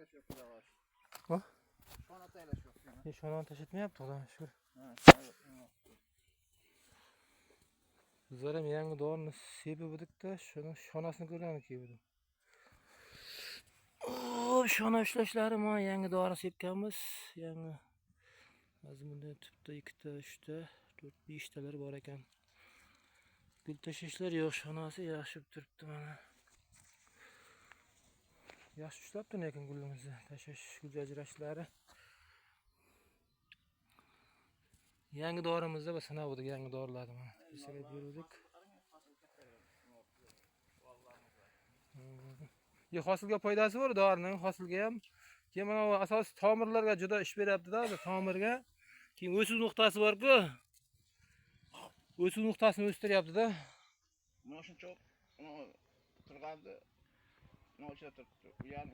Taylash yo'q, xudoga shukr. Ha? Shona taylash yo'q. Shonani tashlatmayapti, xudoga shukr. Ha, shona yo'q. Bizlar ham yangi dorini sepib edik-da, shuni shonasini ko'rgani keldim. Oh, shona ushlashlari mana yangi dori sepganmiz. Yangi. Hozir bunda tupda 2 ta, 3 ta, 4, 5 talar bor ekan. Gul tashlashlar yo'q, shonasi yaxshi turibdi mana. Yaxshi ushlabdi lekin gulimizni tashlash, gul ajrashlari. Yangi dorimizda va sinab o'dik yangi dorilarni mana. Tekshirib yurdik. Yo, hosilga foydasi bor dorining, hosilga ham. Keyin mana bu asosiy tomirlarga juda ish beryapti-da, tomirga. Keyin o'suv nuqtasi bor-ku. O'suv nuqtasini o'stiryapti-da. Mana shuncha turgandi. Mana ichida turibdi. U yani